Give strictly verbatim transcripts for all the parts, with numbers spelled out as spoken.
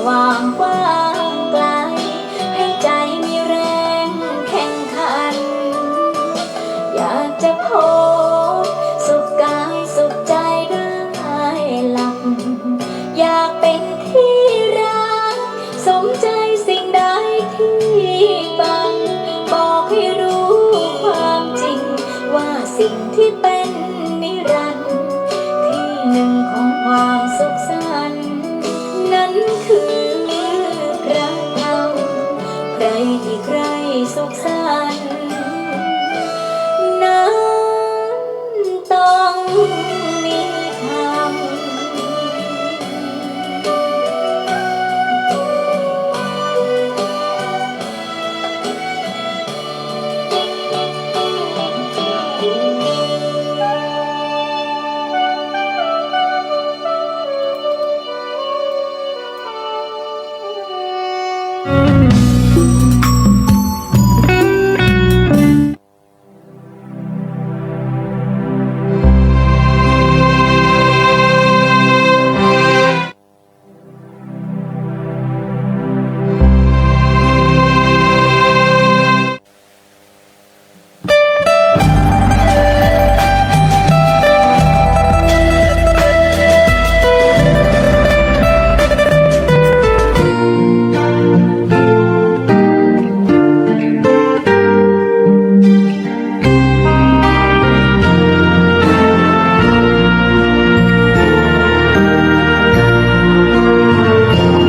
ว่างกว้างไกล ให้ใจมีแรงแข่งขัน อยากจะพบสุขกายสุขใจได้หลับ อยากเป็นที่รัก สมใจสิ่งใดที่ฝัน บอกให้รู้ความจริง ว่าสิ่งที่เป็นนิรันดร์ ที่หนึ่งของความสุขสันต์ นั้นคือพระธรรม ใครที่ใคร่สุขสันต์ นั้นต้องมีธรรม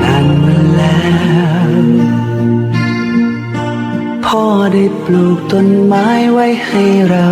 นานมาแล้ว พ่อได้ปลูกต้นไม้ไว้ให้เรา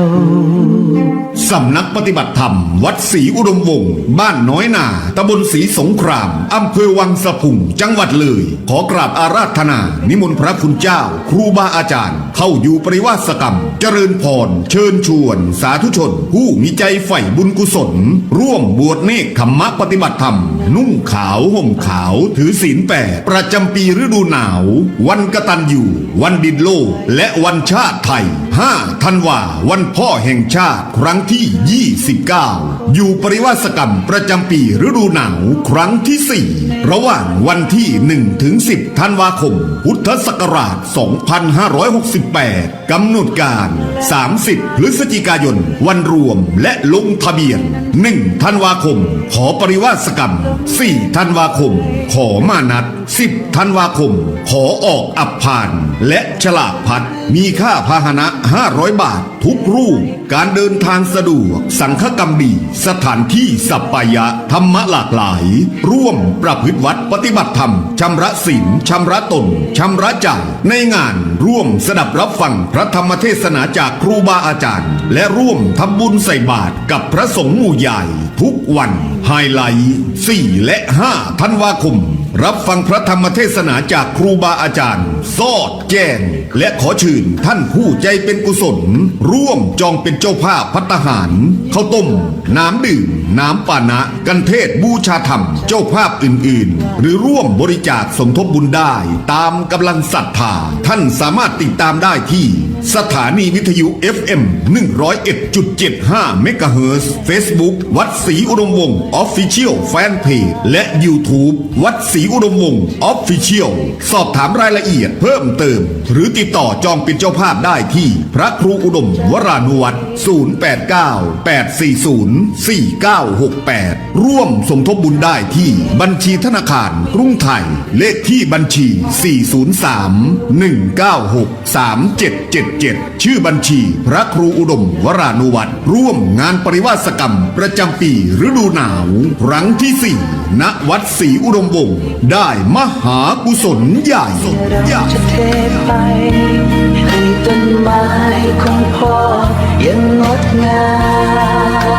สำนักปฏิบัติธรรมวัดศรีอุดมวงศ์ บ้านน้อยนา ตำบลศรีสงคราม อำเภอวังสะพุง จังหวัดเลย ขอกราบอาราธนา นิมนต์พระคุณเจ้า ครูบาอาจารย์ เข้าอยู่ปริวาสกรรม เจริญพร เชิญชวน สาธุชน ผู้มีใจใฝ่บุญกุศล ร่วมบวชเนกขมมะปฏิบัติธรรม นุ่งขาวห่มขาว ถือศีลแปด ประจำปีฤดูหนาว วันกตัญญู วันดินโลก และวันชาติไทย ห้า ธันวา วันพ่อแห่งชาติ ครั้งที่ ยี่สิบเก้า อยู่ปริวาสกรรมประจำปีฤดูหนาว ครั้งที่ สี่ ระหว่างวันที่ หนึ่ง ถึง สิบ ธันวาคม พุทธศักราช สองพันห้าร้อยหกสิบแปด กำหนดการ สามสิบ พฤศจิกายน วันรวมและลงทะเบียน หนึ่ง ธันวาคม ขอปริวาสกรรม สี่ ธันวาคม ขอมานัด สิบ ธันวาคม ขอออกอับพาน และฉลากพัด มีค่าพาหนะ ห้าร้อย บาท ทุกรูป การเดินทางสะดวก สังฆกรรมดี สถานที่สัปปายะ ธรรมะหลากหลาย ร่วมประพฤติวัตรปฏิบัติธรรม ชำระศีล ชำระตน ชำระใจ ในงานร่วมสดับรับฟังพระธรรมเทศนาจากครูบาอาจารย์ และร่วมทำบุญใส่บาตรกับพระสงฆ์หมู่ใหญ่ ทุกวัน ไฮไลท์ สี่ และ ห้า ธันวาคม รับฟังพระธรรมเทศนาจากครูบาอาจารย์ สอดแจ้ง และขอเชิญท่านผู้ใจเป็นกุศล ร่วมจองเป็นเจ้าภาพภัตตาหาร ข้าวต้ม น้ำดื่ม น้ำปานะ กันเทศน์บูชาธรรม เจ้าภาพอื่นๆ หรือร่วมบริจาคสมทบบุญได้ตามกำลังศรัทธา ท่านสามารถติดตามได้ที่สถานีวิทยุ เอฟเอ็ม หนึ่งร้อยเอ็ดจุดเจ็ดห้า เมกะเฮิรตซ์ เฟซบุ๊ก วัดศรีอุดมวงศ์ Official Fanpage และ YouTube วัดศรีอุดมวงศ์ Official สอบถามรายละเอียดเพิ่มเติม หรือติดต่อจองเป็นเจ้าภาพได้ที่พระครูอุดมวรานุวัฒน์ ศูนย์ แปด เก้า แปด สี่ ศูนย์ สี่ เก้า หก แปด ร่วมสมทบบุญได้ที่บัญชีธนาคารกรุงไทย เลขที่บัญชี สี่ ศูนย์ สาม หนึ่ง เก้า หก สาม เจ็ด เจ็ด เจ็ด ชื่อบัญชีพระครูอุดมวรานุวัฒน์ ร่วมงานปริวาสกรรมประจำปีฤดูหนาว ครั้งที่ สี่ ณ วัดศรีอุดมวงศ์ ได้มหากุศลใหญ่ เราจะเทไปให้ต้นไม้ของพ่อยังงดงาม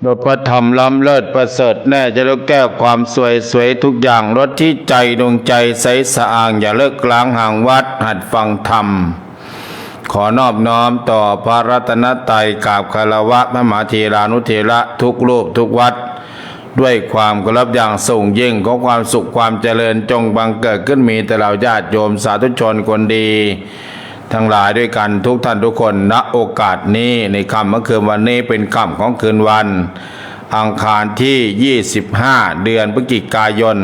รถพระธรรมล้ำเลิศประเสริฐแน่ จะลดแก้ความสวยสวยทุกอย่าง รถที่ใจดวงใจใสสะอาด อย่าเลิกล้างห่างวัด หัดฟังธรรม ขอนอบน้อมต่อพระรัตนตรัย กราบคารวะพระมหาเถรานุเถระทุกรูปทุกวัด ด้วยความเคารพอย่างสูงยิ่ง ขอความสุขความเจริญจงบังเกิดขึ้นมีแต่เราญาติโยมสาธุชนคนดี ทั้งหลายด้วยกันทุกท่านทุกคน ณ โอกาสนี้ ในค่ำเมื่อคืนวันนี้เป็นค่ำของคืนวันอังคารที่ ยี่สิบห้า เดือนพฤศจิกายน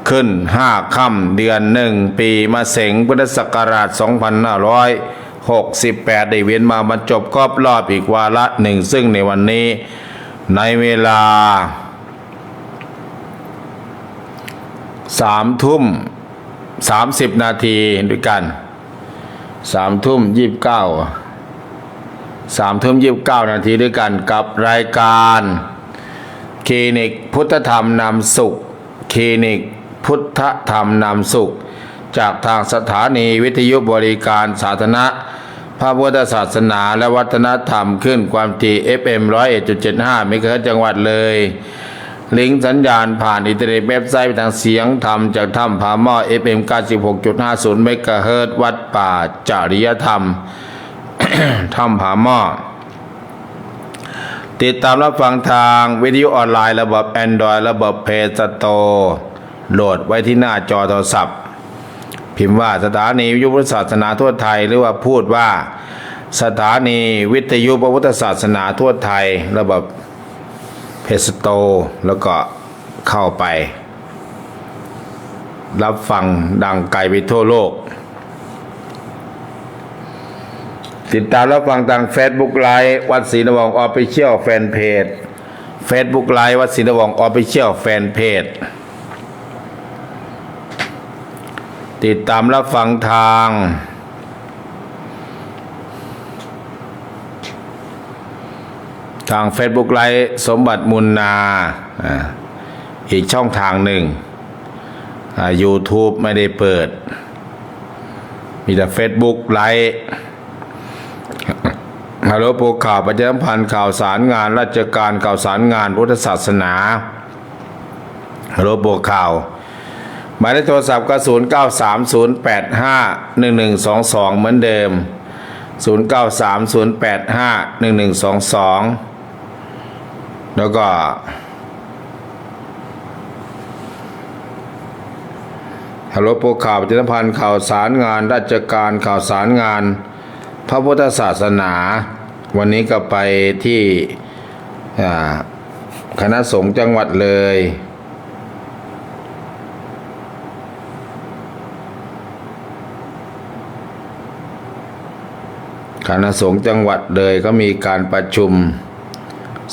ขึ้น ห้า ค่ำเดือน หนึ่ง ปีมะเสง พุทธศักราช สองพันห้าร้อยหกสิบแปด ได้เวียนมาบรรจบครบรอบอีกวาระหนึ่ง ซึ่งในวันนี้ ในเวลา สามทุ่ม สามสิบ นาทีด้วยกัน สามทุ่ม ยี่สิบเก้า สามทุ่ม ยี่สิบเก้า นาทีด้วยกัน กับรายการคลินิกพุทธธรรมนำสุข คลินิกพุทธธรรมนำสุข จากทางสถานีวิทยุบริการสาธารณะ พระพุทธศาสนาและวัฒนธรรม คลื่นความถี่ เอฟเอ็ม ร้อยเอ็ดจุดเจ็ดห้า เมกะเฮิรตซ์ จังหวัดเลย ลิงก์สัญญาณผ่านอินเทอร์เน็ต เว็บไซต์ไปทางเสียงธรรมจากถ้ำผาหม้อ เอฟเอ็ม เก้าสิบหกจุดห้าศูนย์ เมกะเฮิรตซ์ วัดป่าจริยธรรม ถ้ำผาหม้อ ติดตามรับฟังทางวิทยุออนไลน์ระบบ Android ระบบ Play Store โหลดไว้ที่หน้าจอโทรศัพท์ พิมพ์ว่าสถานีวิทยุพุทธศาสนาทั่วไทย หรือว่าพูดว่าสถานีวิทยุพระพุทธศาสนาทั่วไทย ระบบ Play Store แล้วก็เข้าไป รับฟังดังไกลไปทั่วโลก ติดตามรับฟังทาง Facebook Live วัดศรีนวงศ์ Official Fanpage Facebook Live วัดศรีนวงศ์ Official Fanpage ติดตามรับฟังทาง ทาง Facebook Live สมบัติมูลนา อ่า อีกช่องทางหนึ่ง อ่า YouTube ไม่ได้เปิด มีแต่ Facebook Live ฮัลโหล โปรข่าวประชาสัมพันธ์ข่าวสารงานราชการ ข่าวสารงานพุทธศาสนา ฮัลโหล โปรข่าว หมายเลขโทรศัพท์ก็ ศูนย์เก้าสามศูนย์แปดห้าหนึ่งหนึ่งสองสอง เหมือนเดิม ศูนย์เก้าสามศูนย์แปดห้าหนึ่งหนึ่งสองสอง แล้วก็ ฮัลโหล โปรข่าวประชาสัมพันธ์ข่าวสารงานราชการ ข่าวสารงานพระพุทธศาสนา วันนี้ก็ไปที่ อ่า คณะสงฆ์จังหวัดเลย คณะสงฆ์จังหวัดเลยก็มีการประชุม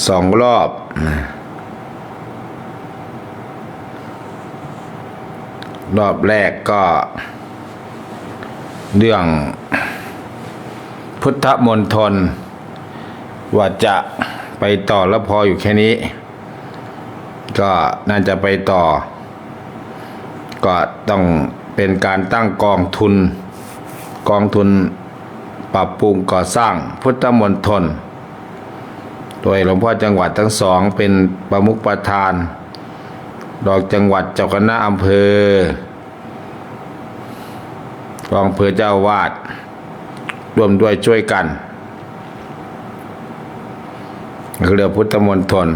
สองรอบนะ รอบแรกก็เรื่องพุทธมณฑล ว่าจะไปต่อแล้วพออยู่แค่นี้ ก็น่าจะไปต่อ ก็ต้องเป็นการตั้งกองทุน กองทุนปรับปรุงก่อสร้างพุทธมณฑล โดยหลวงพ่อจังหวัดทั้งสองเป็นประมุขประธาน รองจังหวัด เจ้าคณะอำเภอ รองอำเภอ เจ้าอาวาส ร่วมด้วยช่วยกัน คือเรียกพุทธมณฑล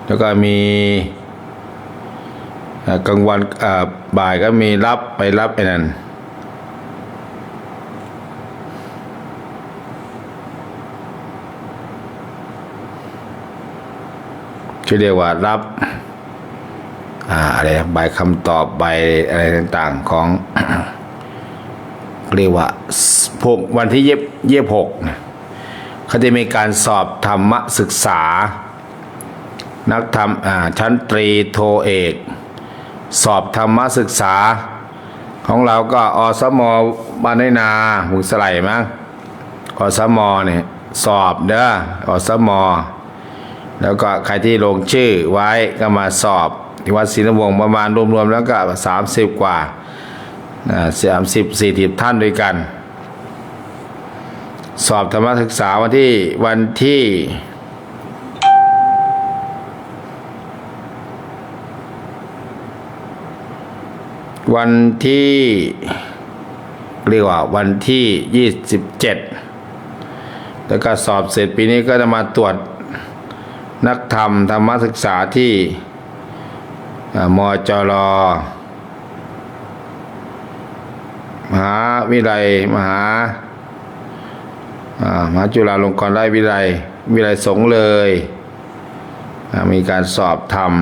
แล้วก็มี เอ่อ กลางวัน เอ่อ บ่ายก็มีรับ ไปรับไอ้นั่น ที่เรียกว่ารับ อ่า อะไร ใบคำตอบ ใบอะไรต่างๆ ของ เรียกว่า พวกวันที่ยี่สิบ ยี่สิบหกนะ เขาจะมีการสอบธรรมศึกษา นักธรรม อ่า ชั้นตรีโทเอก สอบธรรมศึกษา ของเราก็ อสม บ้านน้อยนา หมู่สไลมั้ง อสม เนี่ย สอบเด้อ อสม แล้วก็ใครที่ลงชื่อไว้ก็มาสอบที่วัดศรีนวงศ์ ประมาณรวมๆ แล้วก็ สามสิบ กว่า อ่า สามสิบ สี่สิบ ท่านด้วยกัน สอบธรรมศึกษาวันที่วันที่ วันที่ เรียกว่าวันที่ยี่สิบเจ็ด แล้วก็สอบเสร็จปีนี้ก็จะมาตรวจนักธรรม ธรรมศึกษาที่ อ่า มจร มหาวิทยาลัย มหา อ่า มหาจุฬาลงกรณราชวิทยาลัย วิทยาลัยสงฆ์เลย อ่า มีการสอบธรรม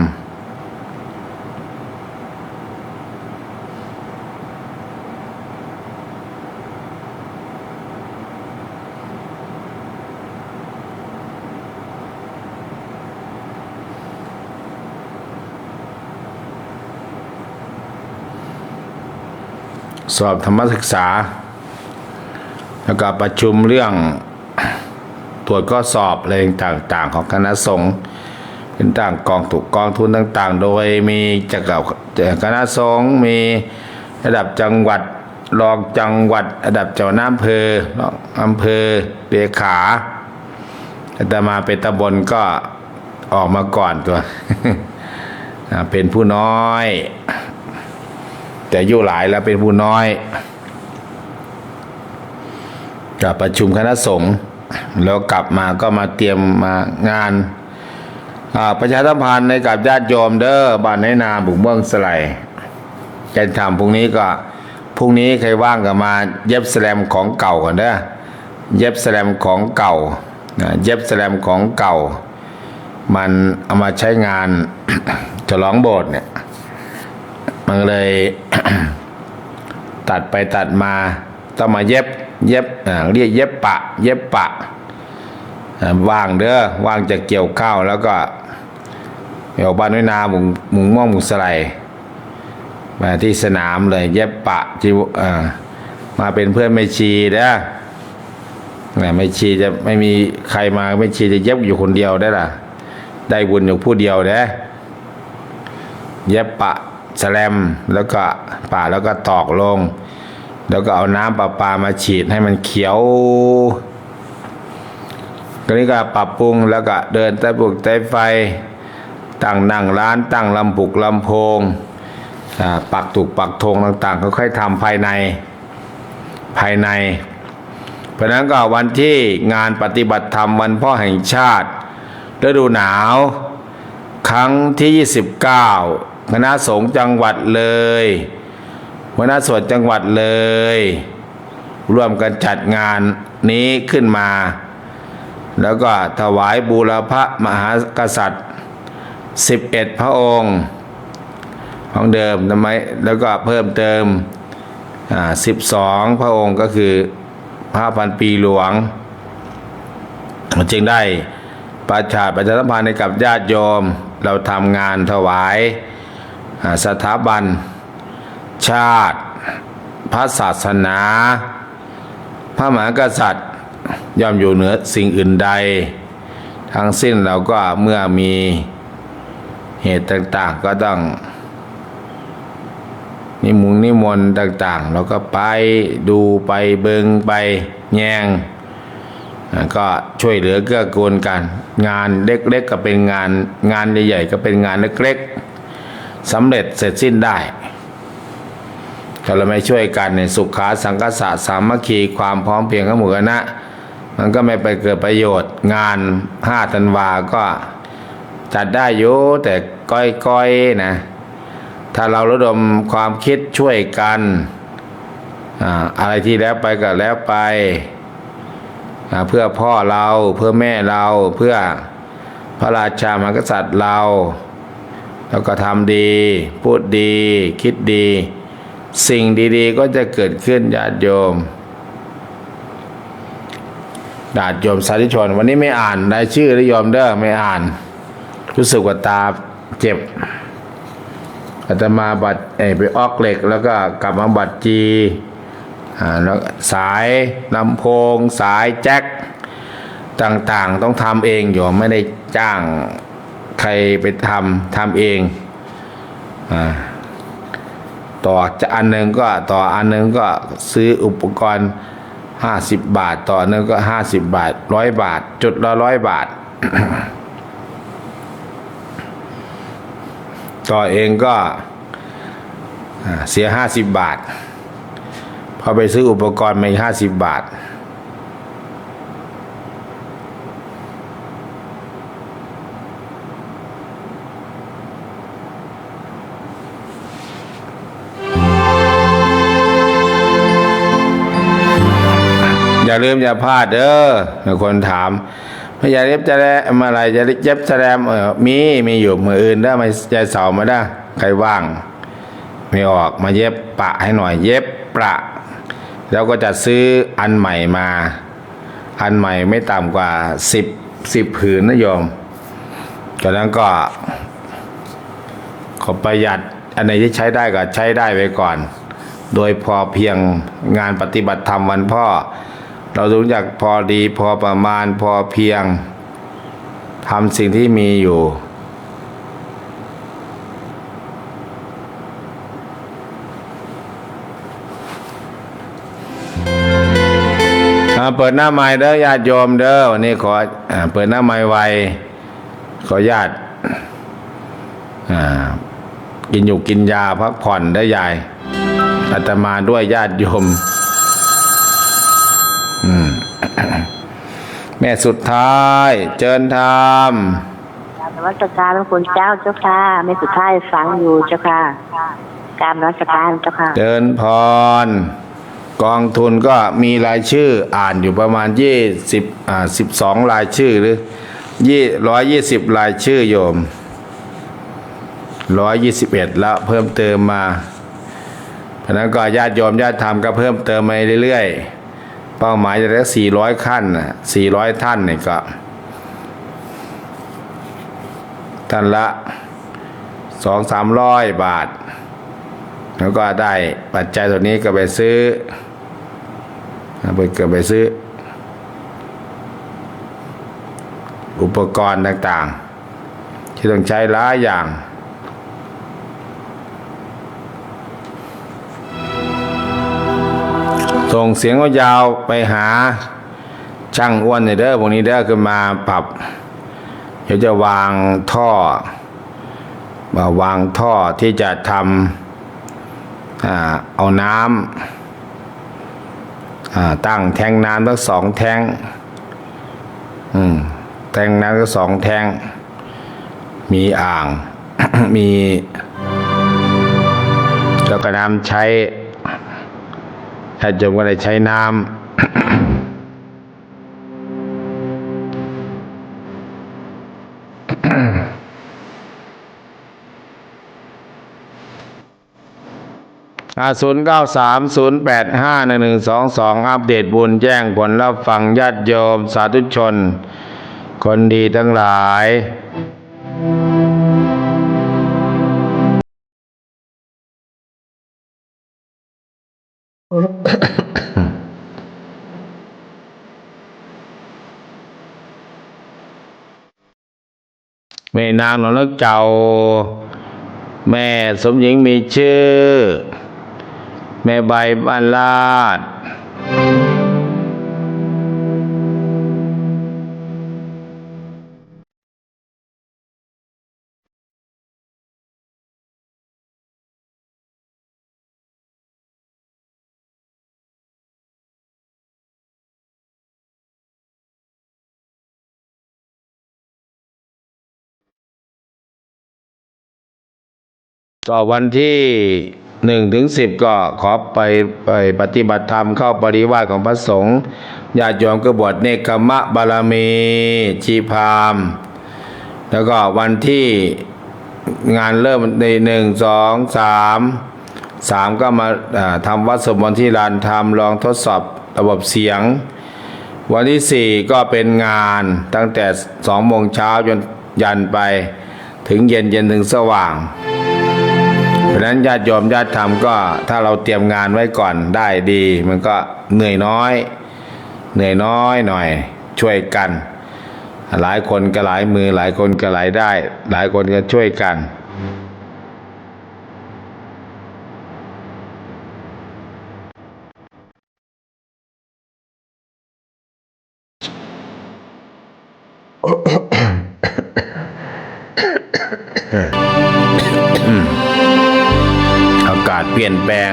สอบธรรมศึกษา แล้วก็ประชุมเรื่องตรวจข้อสอบอะไรต่างๆของคณะสงฆ์ เป็นต่างกองถูกกองทุนต่างๆ โดยมีจากคณะสงฆ์ มีระดับจังหวัด รองจังหวัด ระดับเจ้าหน้าอำเภอ รองอำเภอ เลขา อาตมาเป็นตำบลก็ออกมาก่อนตัว อ่า เป็นผู้น้อย แต่อายุหลายแล้วเป็นผู้น้อย กับประชุมคณะสงฆ์ แล้วกลับมาก็มาเตรียมมางาน อ่า ประชาสัมพันธ์ให้กับญาติโยมเด้อ บ้านในนาบุงเมืองสไล จะทำพรุ่งนี้ก็ พรุ่งนี้ใครว่างก็มาเย็บแสลมของเก่าก่อนเด้อ เย็บแสลมของเก่า นะ เย็บแสลมของเก่า มันเอามาใช้งาน ฉลองโบสถ์เนี่ย มันเลย ตัดไปตัดมา ต้องมาเย็บ เย็บ อ่า เรียกเย็บปะ เย็บปะ อ่า ว่างเด้อ ว่างจะเกี่ยวข้าวแล้วก็ เดี๋ยวบ้านน้อยนา หมู่ หมู่ม่วง หมู่สไล มาที่สนามเลย เย็บปะ ที่ อ่า มาเป็นเพื่อนแม่ชีเด้อ นะ แม่ชีจะไม่มีใครมา แม่ชีจะเย็บอยู่คนเดียวได้ล่ะ ได้บุญอยู่ผู้เดียวเด้อ เย็บปะแสลม แล้วก็ปะ แล้วก็ตอกลง แล้วก็เอาน้ำประปามาฉีดให้มันเขียว ก็นี่ก็ปรับปรุง แล้วก็เดินใต้บุกใต้ไฟ ตั้งนั่งร้าน ตั้งลำปุกลำโพง อ่า ปักถูกปักธงต่างๆ ค่อยๆทำภายใน ภายใน เพราะฉะนั้นก็วันที่งานปฏิบัติธรรมวันพ่อแห่งชาติฤดูหนาว ครั้งที่ยี่สิบเก้า คณะสงฆ์จังหวัดเลย หัวหน้าส่วนจังหวัดเลย ร่วมกันจัดงานนี้ขึ้นมา แล้วก็ถวายบูรพมหากษัตริย์ สิบเอ็ดพระองค์ ของเดิมทำไม แล้วก็เพิ่มเติม อ่า สิบสองพระองค์ ก็คือพระพันปีหลวง จึงได้ประชา ประชาสัมพันธ์ให้กับญาติโยม เราทำงานถวาย อ่า สถาบันชาติ พระศาสนา พระมหากษัตริย์ย่อมอยู่เหนือสิ่งอื่นใดทั้งสิ้น เราก็เมื่อมีเหตุต่างๆ ก็ต้อง นิมนต์นิมนต์ต่างๆ เราก็ไปดูไปเบิ่งไปแยง อ่า ก็ช่วยเหลือเกื้อกูลกัน งานเล็กๆก็เป็นงาน งานใหญ่ๆก็เป็นงานเล็กๆ สำเร็จเสร็จสิ้นได้ ถ้าเราไม่ช่วยกันเนี่ย สุขาสังคสะสามัคคี ความพร้อมเพรียงของหมู่คณะ มันก็ไม่ไปเกิดประโยชน์ งานห้าธันวาก็จัดได้อยู่ แต่ก้อยๆนะ ถ้าเราระดมความคิดช่วยกัน อ่า อะไรที่แล้วไปก็แล้วไป อ่า เพื่อพ่อเรา เพื่อแม่เรา เพื่อพระราชามหากษัตริย์เรา แล้วก็ทำดี พูดดี คิดดี สิ่งดีๆก็จะเกิดขึ้น ญาติโยม ญาติโยมสาธุชน วันนี้ไม่อ่านรายชื่อนะโยมเด้อ ไม่อ่าน รู้สึกว่าตาเจ็บ อาตมาบัด เอ่อ ไปออกเหล็ก แล้วก็กลับมาบัดจี อ่า แล้วสายลำโพง สายแจ็คต่างๆ ต้องทำเองโยม ไม่ได้จ้างใครไปทำ ทำเอง อ่า ต่อจะอันหนึ่งก็ต่ออันหนึ่งก็ซื้ออุปกรณ์ ห้าสิบบาท ต่อหนึ่งก็ห้าสิบบาท ร้อยบาท จุดละร้อยบาท ต่อเองก็ อ่า เสียห้าสิบบาท พอไปซื้ออุปกรณ์มาอีกห้าสิบบาท อย่าลืมอย่าพลาดเด้อ มีคนถาม ไม่อยากเย็บจะแลเมื่อไหร่จะเย็บจะแลม เออ มี มีอยู่ มื้ออื่นเด้อ ไม่ใจเสาร์มาเด้อ ใครว่าง ไม่ออก มาเย็บปะให้หน่อย เย็บปะ แล้วก็จะซื้ออันใหม่มา อันใหม่ไม่ต่ำกว่าสิบ สิบผืนนะโยม จากนั้นก็ ขอประหยัด อันไหนที่ใช้ได้ก็ใช้ได้ไว้ก่อน โดยพอเพียง งานปฏิบัติธรรมวันพ่อ เราต้องรู้จักพอดี พอประมาณ พอเพียง ทำสิ่งที่มีอยู่ อ่า เปิดหน้าใหม่เด้อ ญาติโยมเด้อ วันนี้ขอ อ่า เปิดหน้าใหม่ไว ขออนุญาต อ่า กินอยู่กินยาพักผ่อนได้ยาย อาตมาด้วยญาติโยม อืม แม่สุดท้าย เจิญธรรม กราบนมัสการหลวงปู่เจ้าเจ้าค่ะ แม่สุดท้ายฟังอยู่เจ้าค่ะ กราบนมัสการเจ้าค่ะ เจิญพร กองทุนก็มีรายชื่ออ่านอยู่ประมาณยี่สิบ อ่า สิบสองรายชื่อหรือ ยี่ ร้อยยี่สิบรายชื่อโยม ร้อยยี่สิบเอ็ดแล้วเพิ่มเติมมา เพราะฉะนั้นก็ญาติโยมญาติธรรมก็เพิ่มเติมมาเรื่อยๆ เป้าหมายจะได้สี่ร้อยขั้นน่ะ สี่ร้อยท่านนี่ก็ ท่านละ สองสามร้อยบาท แล้วก็ได้ปัจจัยตัวนี้ก็ไปซื้อ เอาไป ก็ไปซื้อ อุปกรณ์ต่างๆ ที่ต้องใช้หลายอย่าง ส่งเสียงยาวๆ ไปหาช่างอ้วนหน่อยเด้อ พวกนี้เด้อ ขึ้นมาปรับ เดี๋ยวจะวางท่อ มาวางท่อที่จะทำ อ่า เอาน้ำ อ่า ตั้งแท้งน้ำทั้งสองแท้ง อืม แท้งน้ำทั้งสองแท้ง มีอ่าง มี แล้วก็น้ำใช้ ญาติโยมก็ได้ใช้น้ำ อ่า ศูนย์เก้าสาม ศูนย์แปดห้า หนึ่งหนึ่งสองสอง อัปเดตบุญแจ้งผลรับฟังญาติโยมสาธุชน คนดีทั้งหลาย แม่นางหนองนกเจ้า แม่สมหญิงมีชื่อ แม่ใบบ้านลาด ก็วันที่หนึ่งถึงสิบก็ขอไป ไปปฏิบัติธรรมเข้าปริวาสของพระสงฆ์ ญาติโยมก็บวชเนกขมะบารมี ชีพราหมณ์ แล้วก็วันที่งานเริ่มในหนึ่ง สอง สาม สาม ก็มา อ่า ทำวัดสวดมนต์ที่ลานธรรม ลองทดสอบระบบเสียง วันที่สี่ก็เป็นงานตั้งแต่สองโมงเช้าจนยันไปถึงเย็น เย็นถึงสว่าง เพราะฉะนั้นญาติโยมญาติธรรมก็ถ้าเราเตรียมงานไว้ก่อนได้ดี มันก็เหนื่อยน้อย เหนื่อยน้อยหน่อย ช่วยกัน หลายคนก็หลายมือ หลายคนก็หลายได้ หลายคนก็ช่วยกัน เปลี่ยนแปลง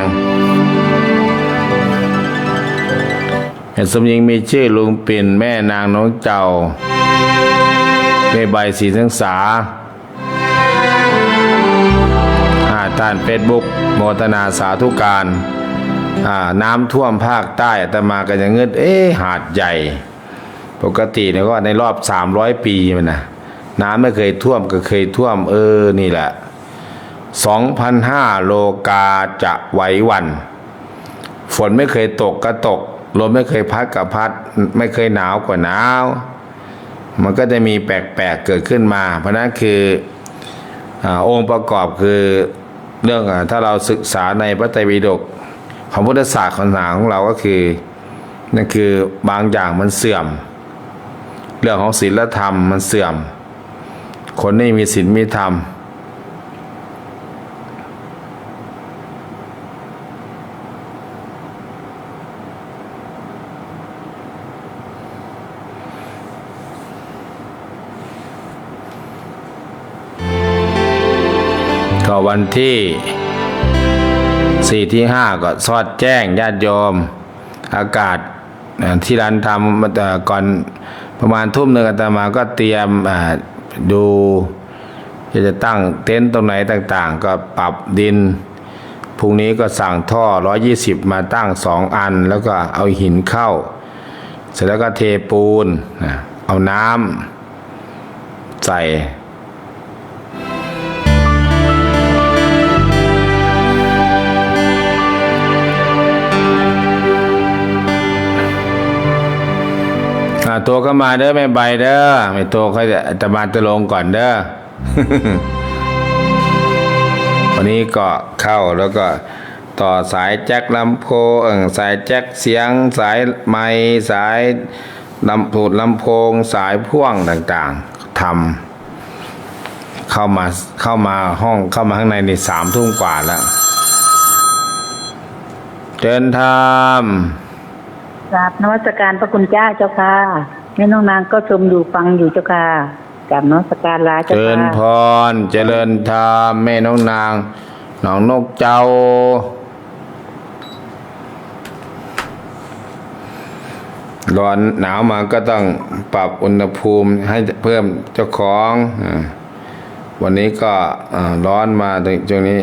แม่สมหญิงมีชื่อลุงปิ่น แม่นางน้องเจ้า แม่ใบศรีสังสา อ่า ท่านเฟซบุ๊ก โมทนาสาธุการ อ่า น้ำท่วมภาคใต้ อาตมาก็ยังงึด เอ๊ะ หาดใหญ่ ปกติเนี่ยก็ในรอบสามร้อยปีมันนะ น้ำไม่เคยท่วมก็เคยท่วม เออ นี่แหละ สองพันห้า โลกาจะไหวหวั่น ฝนไม่เคยตกก็ตก ลมไม่เคยพัดก็พัด ไม่เคยหนาวก็หนาว มันก็จะมีแปลกๆเกิดขึ้นมา เพราะนั้นคือ อ่า องค์ประกอบคือเรื่อง อ่า ถ้าเราศึกษาในพระไตรปิฎกของพุทธศาสนาของเราก็คือ นั่นคือบางอย่างมันเสื่อม เรื่องของศีลธรรมมันเสื่อม คนไม่มีศีลมีธรรม ก็วันที่สี่ที่ห้าก็สอดแจ้งญาติโยม อากาศ อ่า ที่ร้านทำ เอ่อ ก่อนประมาณทุ่มหนึ่ง อาตมาก็เตรียม อ่า ดู จะ จะตั้งเต็นท์ตรงไหนต่างๆ ก็ปรับดิน พรุ่งนี้ก็สั่งท่อ ร้อยยี่สิบ มาตั้งสองอัน แล้วก็เอาหินเข้า เสร็จแล้วก็เทปูนนะ เอาน้ำใส่ อ่า โทรเข้ามาเด้อ แม่ใบเด้อ ไม่โทรเขาจะ อาตมาจะลงก่อนเด้อ วันนี้ก็เข้าแล้วก็ต่อสายแจ็คลำโพง เอ่อ สายแจ็คเสียง สายไมค์ สายลำโพง ลำโพง สายพ่วงต่างๆ ทำ เข้ามา เข้ามาห้อง เข้ามาข้างในนี่สามทุ่มกว่าแล้ว เจริญธรรม กราบนมัสการพระคุณเจ้าเจ้าค่ะ แม่น้องนางก็ชมอยู่ฟังอยู่เจ้าค่ะ กราบนมัสการลาเจ้าค่ะ เจริญพร เจริญธรรม แม่น้องนาง น้องนกเจ้า ร้อนหนาวมาก็ต้องปรับอุณหภูมิให้เพิ่มเจ้าของ อ่า วันนี้ก็ อ่า ร้อนมาถึงช่วงนี้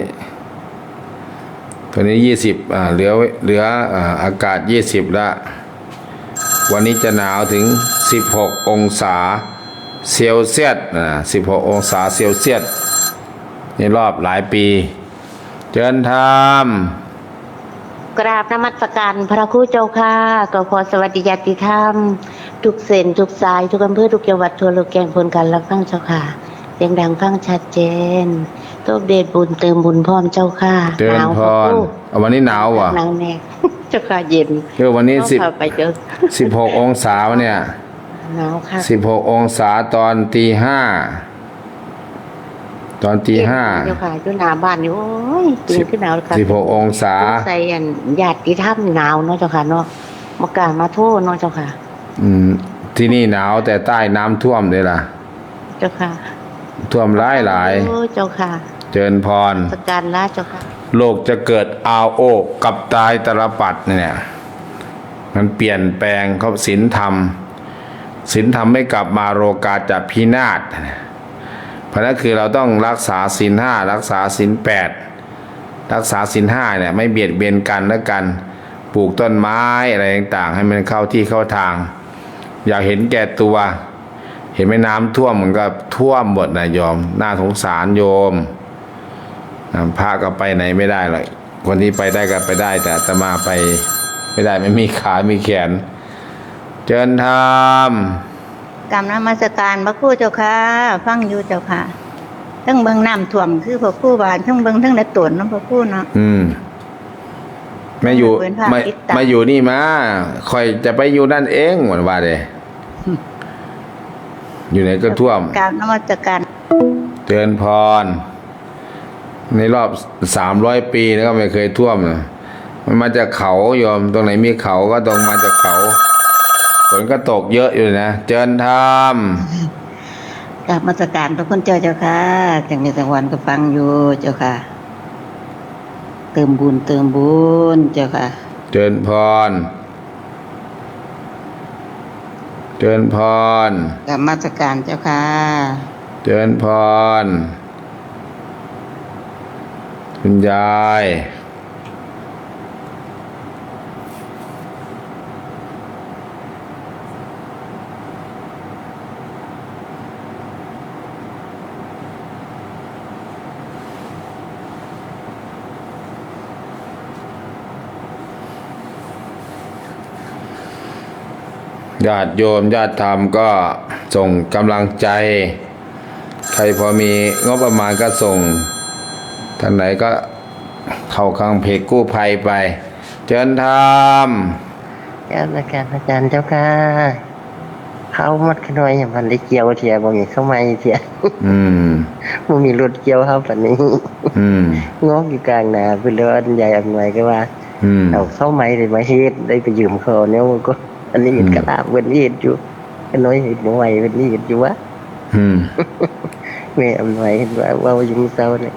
ตอนนี้ยี่สิบ อ่า เหลือ เหลือ อ่า อากาศยี่สิบละ วันนี้จะหนาวถึงสิบหกองศาเซลเซียส อ่า สิบหกองศาเซลเซียส ในรอบหลายปี เจริญธรรม กราบนมัสการพระครูเจ้าค่ะ ก็ขอสวัสดีญาติธรรม ทุกเส้นทุกสาย ทุกอำเภอ ทุกจังหวัดทั่วโลกแก่งพ้นการรับฟังเจ้าค่ะ เสียงดังฟังชัดเจน ตบเดชบุญเติมบุญพร้อมเจ้าค่ะ เจริญพร หนาวค่ะครู เอาวันนี้หนาวว่ะ หนาวแน่ เจ้าค่ะ เย็น เออ วันนี้ ต้อง สิบ เข้าไปเจอ สิบหกองศาเนี่ย หนาวค่ะ สิบหกองศาตอนตีห้า ตอนตีห้า เย็นเจ้าค่ะ อยู่หน้าบ้านนี่ โอ้ย ตื่น สิบ ขึ้นหนาวค่ะ สิบหกองศา สงสัยอันญาติธรรมหนาวเนาะเจ้าค่ะเนาะ บ่กล้ามาโทรเนาะเจ้าค่ะ อืม ที่นี่หนาวแต่ใต้น้ำท่วมเลยล่ะ เจ้าค่ะ ท่วมหลายหลาย โอ้ เจ้าค่ะ เจริญพร นมัสการลาเจ้าค่ะ โลกจะเกิดอาโอกลับตายตาลปัตรเนี่ย มันเปลี่ยนแปลง เขาศีลธรรม ศีลธรรมไม่กลับมา โลกาจะพินาศ เพราะนั้นคือเราต้องรักษาศีลห้า รักษาศีลแปด รักษาศีลห้าเนี่ย ไม่เบียดเบียนกันและกัน ปลูกต้นไม้อะไรต่างๆ ให้มันเข้าที่เข้าทาง อย่าเห็นแก่ตัว เห็นไหม น้ำท่วมมันก็ท่วมหมดนะโยม น่าสงสารโยม นะ พระก็ไปไหนไม่ได้หรอก คนที่ไปได้ก็ไปได้ แต่อาตมาไปไม่ได้ ไม่มีขา มีแขน เจริญธรรม กราบนมัสการพระครูเจ้าค่ะ ฟังอยู่เจ้าค่ะ ทั้งเบิ่งน้ำท่วมคือพระครูว่า ทั้งเบิ่งทั้งในตนเนาะพระครูเนาะ อืม แม่อยู่ เปิดภาพ มา ติดตาม มาอยู่นี่มา ข่อยจะไปอยู่นั่นเอง มันว่าเด้ อยู่ไหนก็ท่วม กราบนมัสการ เจริญพร ในรอบสามร้อยปีนะก็ไม่เคยท่วมนะ มันมาจากเขาโยม ตรงไหนมีเขาก็ต้องมาจากเขา ฝนก็ตกเยอะอยู่นะ เจริญธรรม กราบนมัสการพระคุณเจ้าเจ้าค่ะ จังหวัดจังหวัดก็ฟังอยู่เจ้าค่ะ เติมบุญ เติมบุญเจ้าค่ะ เจริญพร เจริญพร กราบนมัสการเจ้าค่ะ เจริญพร คุณยาย ญาติโยมญาติธรรมก็ส่งกำลังใจ ใครพอมีงบประมาณก็ส่ง ท่านไหนก็เข้าข้างเพจกู้ภัยไป เจริญธรรม กราบนมัสการอาจารย์เจ้าค่ะ ข้าวหมดขะน้อยยังบ่ทันได้เกี่ยวเทื่อ บ่มีข้าวใหม่เทื่อ อืม บ่มีรถเกี่ยวข้าวปานนี้ อืม งอกอยู่กลางนาพุ้น แล้วอันยายอำนวยก็ว่า อืม เอาข้าวใหม่ได้มาเฮ็ด ได้ไปยืมเขาเนี่ย ก็อันนี้เฮ็ด อืม กะลาเพิ่นเฮ็ดอยู่ ขะน้อยเฮ็ดบ่ไหว เพิ่นเฮ็ดอยู่วะ อืม แม่อำนวยเพิ่นว่า เว้าอยู่มื้อเช้านี่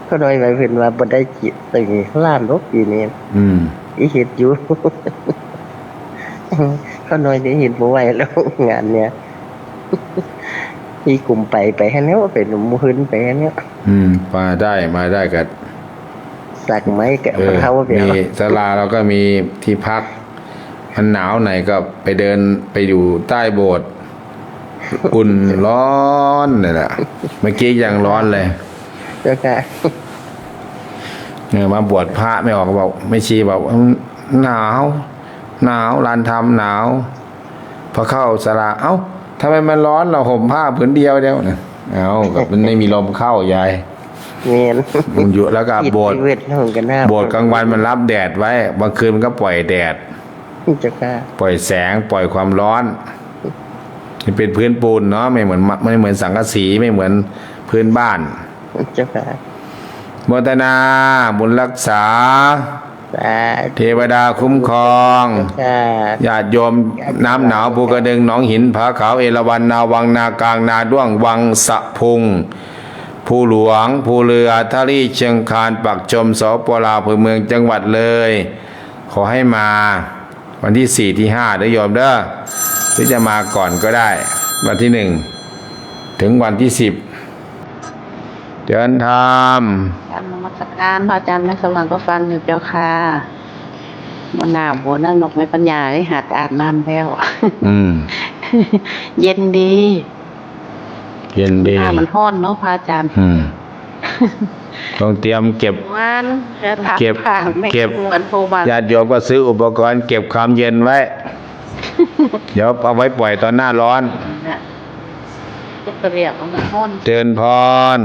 ขะน้อยว่าเพิ่นว่าบ่ได้กิน แต่นี่ล้านดอกปีนี้ อืม อีเฮ็ดอยู่ ขะน้อยนี่เฮ็ดบ่ไหวแล้ว งานเนี่ย อีกลุ่มไป ไปหั้นแล้ว ไปหลุมหืนไปหั้นแล้ว อืม มาได้ มาได้ก็ สักไม้ก็ เออ เฮาไป มีศาลา แล้วก็มีที่พัก มันหนาวหน่อยก็ไปเดิน ไปอยู่ใต้โบสถ์ อุ่นร้อนนี่แหละ เมื่อกี้ยังร้อนเลย เจ้าค่ะ เนี่ย มาบวชพระไม่ออก บอก แม่ชีบอก อืม หนาว หนาว ลานธรรมหนาว พอเข้าศาลา เอ้า ทำไมมันร้อน เราห่มผ้าผืนเดียวเดียวเนี่ย เอ้า ก็มันไม่มีลมเข้ายาย แม่น มันอยู่ แล้วก็ ปิด โบสถ์ ชีวิตของกันนะ โบสถ์กลางวันมันรับแดดไว้ กลางคืนมันก็ปล่อยแดด เจ้าค่ะ ปล่อยแสง ปล่อยความร้อน มันเป็นพื้นปูนเนาะ ไม่เหมือน ไม่เหมือนสังกะสี ไม่เหมือนพื้นบ้าน เจ้าค่ะ โมทนาบุญรักษา สาธุ เทวดาคุ้มครอง เจ้าค่ะ ญาติโยม ญาติโยม น้ำหนาวภูกระดึง หนองหิน ผาขาว เอราวัณ นาวัง นากลาง นาด้วง วังสะพุง ภูหลวง ภูเรือ ท่าลี่ เชียงคาน ปากชม สปป.ลาว อำเภอเมือง จังหวัดเลย ขอให้มาวันที่สี่ ที่ห้า เด้อโยมเด้อ หรือจะมาก่อนก็ได้ วันที่หนึ่ง ถึงวันที่สิบ เจริญธรรม กราบนมัสการพระอาจารย์ แม่สว่างก็ฟังอยู่เจ้าค่ะ บ่หนาวบ่นั่นดอก แม่ปัญญาเอ้ย หัดอาบน้ำแล้ว อืม เย็นดี เย็นดี หน้ามันร้อนเนาะพระอาจารย์ อืม ต้องเตรียมเก็บ วัน เก็บ เก็บ เหมือนโทรมา ญาติโยมก็ซื้ออุปกรณ์เก็บความเย็นไว้ เดี๋ยวเอาไว้ปล่อยตอนหน้าร้อน เนี่ย ก็เรียกว่ามันร้อน เจริญพร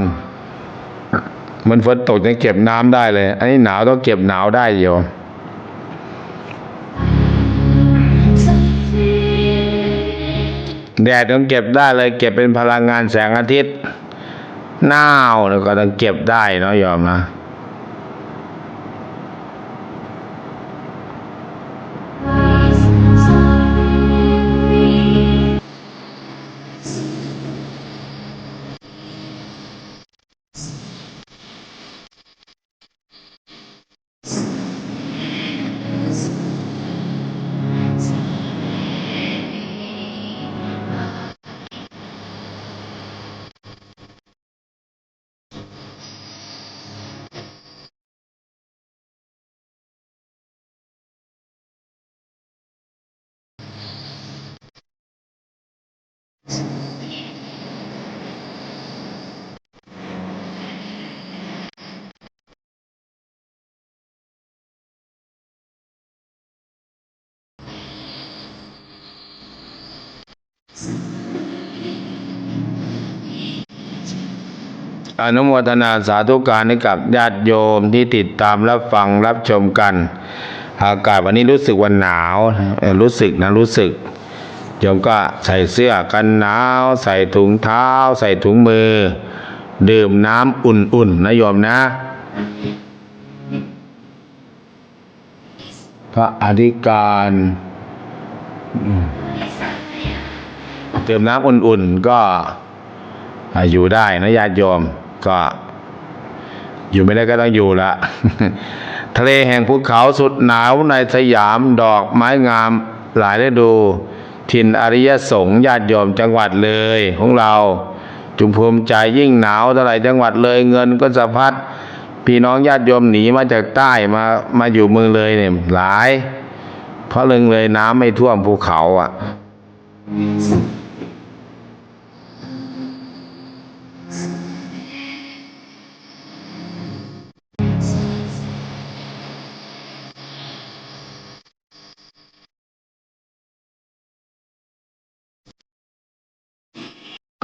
มันฝนตกยังเก็บน้ำได้เลย อันนี้หนาวต้องเก็บหนาวได้อยู่ แดดต้องเก็บได้เลย เก็บเป็นพลังงานแสงอาทิตย์ หนาวเนี่ยก็ต้องเก็บได้เนาะโยมนะ อนุโมทนาสาธุการให้กับญาติโยมที่ติดตามรับฟังรับชมกัน อากาศวันนี้รู้สึกว่าหนาว เอ่อ รู้สึกนะ รู้สึก โยมก็ใส่เสื้อกันหนาว ใส่ถุงเท้า ใส่ถุงมือ ดื่มน้ำอุ่นๆ นะโยมนะ พระอธิการ อืม ดื่มน้ำอุ่นๆ ก็ อ่า อยู่ได้นะญาติโยม ก็ อยู่ไม่ได้ก็ต้องอยู่ละ ทะเลแห่งภูเขาสุดหนาวในสยาม ดอกไม้งามหลายฤดู ถิ่นอริยสงฆ์ญาติโยมจังหวัดเลยของเรา จงภูมิใจยิ่งหนาวเท่าไหร่จังหวัดเลย เงินก็สะพัด พี่น้องญาติโยมหนีมาจากใต้มามาอยู่เมืองเลยเนี่ยหลาย เพราะเมืองเลยน้ำไม่ท่วมภูเขาอ่ะ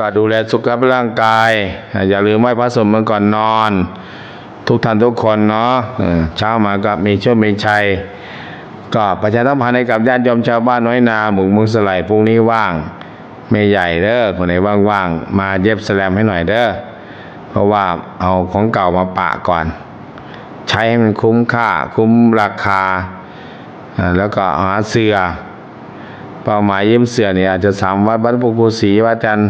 ก็ดูแลสุขภาพร่างกาย อ่า อย่าลืมไหว้พระสวดมนต์ก่อนนอน ทุกท่านทุกคนเนาะ เออ เช้ามาก็มีโชคมีชัย ก็ประชาสัมพันธ์ให้กับญาติโยมชาวบ้านน้อยนาหมู่เมืองสไลพรุ่งนี้ว่าง แม่ใหญ่เด้อ คนไหนว่างๆ มาเย็บสแลมให้หน่อยเด้อ เพราะว่าเอาของเก่ามาปะก่อน ใช้ให้มันคุ้มค่า คุ้มราคา อ่า แล้วก็หาเสื้อ เป้าหมายเย็บเสื้อนี่อาจจะสามวัด วัดพระครูศรี วัดอาจารย์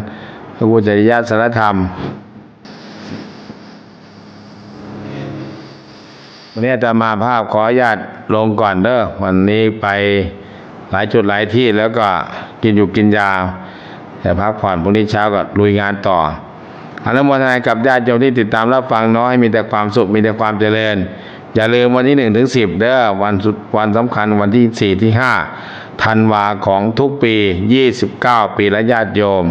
พระครูจริยสารธรรม วันนี้อาตมาภาพขออนุญาตลงก่อนเด้อ วันนี้ไปหลายจุดหลายที่แล้วก็กินอยู่กินยา แต่พักผ่อน พรุ่งนี้เช้าก็ลุยงานต่อ อนุโมทนากับญาติโยมที่ติดตามรับฟังเนาะ ให้มีแต่ความสุข มีแต่ความเจริญ อย่าลืมวันที่หนึ่งถึงสิบเด้อ วันสุด วันสำคัญวันที่สี่ที่ห้าธันวาของทุกปี ยี่สิบเก้าปีละญาติโยม